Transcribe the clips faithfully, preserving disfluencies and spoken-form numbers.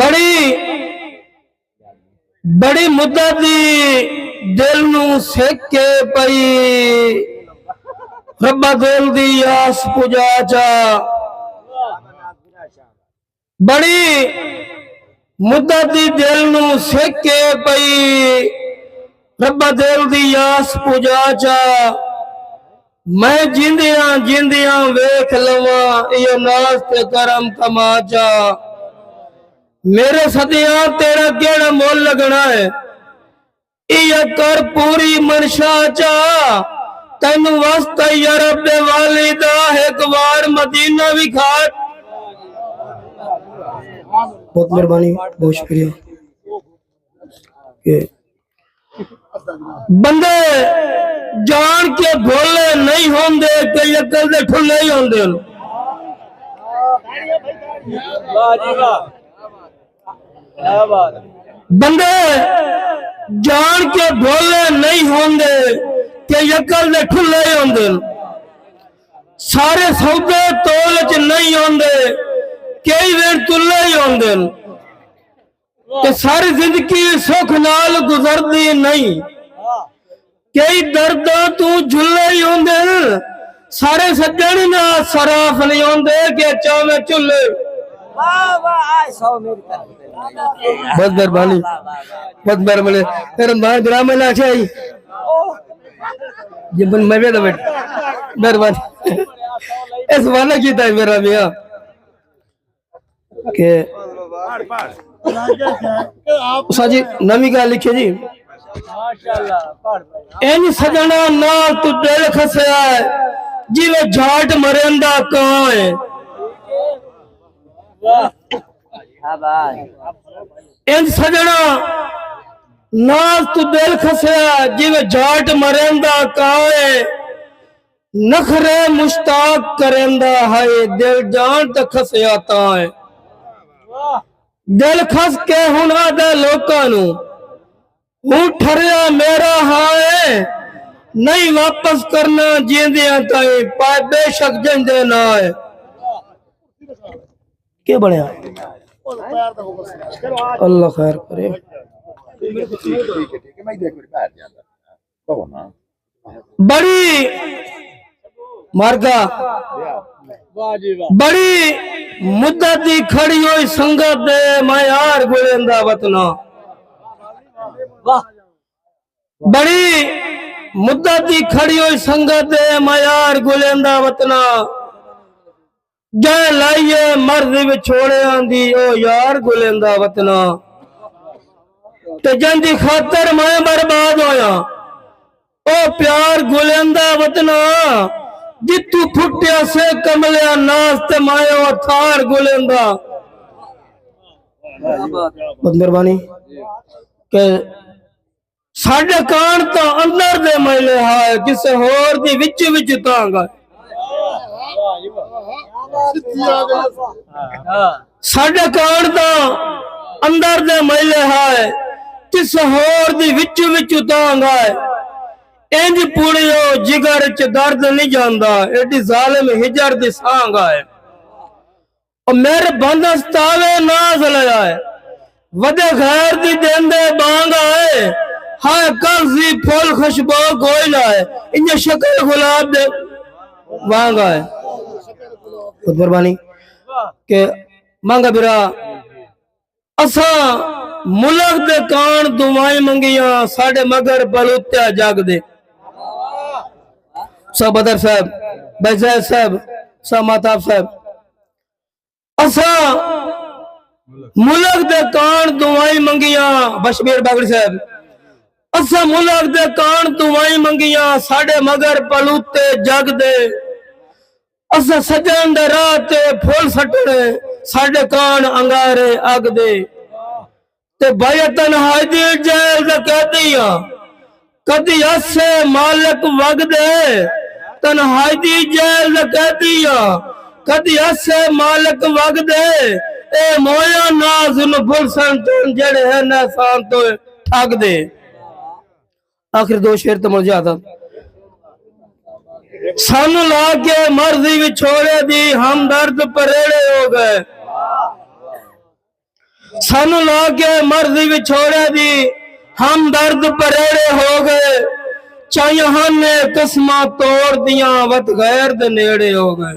بڑی بڑی مدت دی دل نوں سک کے پئی، ربا دل دی آس پجا چا۔ بڑی مدت دی دل نوں سک کے پئی، ربا دل دی آس پجا چا۔ میں جیندیاں جیندیاں ویکھ لواں، ایہو ناز تے کرم تماچا۔ میرے سدیاں تیرا کیڑا مول لگنا ہے؟ ایہا کر پوری منشا چا، تینوں واسطہ یا رب والی دا ہک وار مدینہ وکھا۔ بہت مہربانی، بہت شکریہ۔ کہ بندے جان کے بھولے نہیں ہوندے، کہ عقل دے ٹھلے ہی ہوندے ہن۔ واہ جی واہ، کیا بات ہے۔ بندے جان کے بھولے نہیں ہوندے، کہ عقل دے ٹھلے ہی ہوندے ہن۔ سارے سودے تول چ نہیں ہوندے، کئی ویڑ تلے ہی ہوندے ہن۔ کہ ساری زندگی سکھ نال گزردی نہیں، کئی درداں توں جھلے ہی ہوندے ہن۔ سارے سڄݨ نہ صراف نہیں ہوندے، کہ چاویں چلے۔ واہ واہ، آئے سو میری طرف۔ بہت مہربانی، بہت مہربانی۔ اے رمضان ڈرامے نہ آکھیا ہئی۔ جی بن میں ویلا بیٹھ۔ مہربانی۔ اس والا کیتا ہے میرا میاں۔ کہ اساں جی نویں ڳالھ لکھے جی۔ انج سڄݨا نال توں دل کھسیا ہے، جیویں جھاٹ مریندا کاں ہے۔ انج سڄݨا نال توں دل کھسیا ہے، جیویں جھاٹ مریندا کاں ہے۔ نخرے مشتاق کریندا ہائے، دل جان تے کھسیا تاں ہے۔ دل کھس کے ہن آہدا لوکاں نوں، ہوں ٹھریا میرا ہاں ہے، نہیں واپس کرنا جیندیاں تائیں، پائے بے شک جیندے ناں ہے۔ کیا بݨیا؟ اللہ خیر کرے۔ بڑی مردا، بڑی مدت دی کھڑی ہوئی سنگت دے میں یار گلیندا وطنا۔ بڑی مدت دی کھڑی ہوئی سنگت دے میں یار گلیندا وطنا۔ جئیں لائیے مرض وچھوڑیاں دی، او یار گلیندا وطنا۔ تے جیندی خاطر میں برباد ہویاں، او پیار گلیندا وطنا۔ جتھوں پھٹیا سے کملیا ناز تے میں او اتھار گلیندا۔ بہت مہربانی کہ ساݙے کاݨ تاں اندر دے میلے ہائے، کسے ہور دی وچ وچ تانگھ آئے۔ ساݙے کاݨ تاں اندر دے میلے ہائے، کسے ہور دی وچ وچ تانگھ آئے۔ انج پوڑیو جگر اچ درد نہیں جاندا، ایڈی ظالم ہجر دی سانگھ آئے۔ او میرے بند استاوے ناز لیا ہے، ودے غیر دی دین دے بانگ آئے، ہائے کاغذی پھول خوشبو کوئی لائے، انجے شکل گلاب دے وانگ آئے۔ بہت مہربانی کہ مانگا برا، اساں ملک دے کان دعائیں منگیاں، ساڈے مگر بلوتیا جگ دے۔ صاحب بدر صاحب، بھائی زید صاحب، صاحب مہتاب صاحب، اساں ملک دے کان دعائیں منگیاں، بشمیر باگڑی صاحب، اساں ملک دے کان دعائیں منگیاں، ساڈے مگر پلوتے جگ دے۔ اساں سجن دے راہ تے پھل سٹنے، ساڈے کان انگارے اگ دے۔ تے بھائی تنہائی دی جیل دا قیدی ہاں، کدی اسے مالک وگ دے۔ تنہائی دی جیل دا قیدی ہاں، کدی اسے مالک وگ دے۔ اے مویا ناز نوں بھلسن توں جڑے ہن احسان توں ٹھگ دے۔ آخر دو شعر تے مڑ جاتا۔ سانوں لا کے مرضی وچھوڑے دی ہمدرد پریڑے ہو گئے۔ سانوں لا کے مرضی وچھوڑے دی، ہمدرد پریڑے ہو گئے۔ چائیاں ہن اے قسماں توڑ دیاں، وت غیر دے نیڑے ہو گئے۔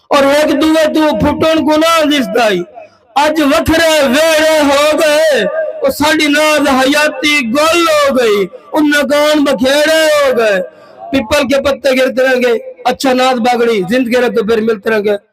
اور ہک دوے توں پھٹن گناہ دسدا ای۔ اج وکھرے ویڑے ہو گئے، او ساڈی ناز حیاتی گل ہو گئی، انہاں گان بکھیڑے ہو گئے۔ پیپل کے پتے گرتے رہیں گے، اچھا ناز باغڑی، زند گرے تو پھر ملتے رہیں گے۔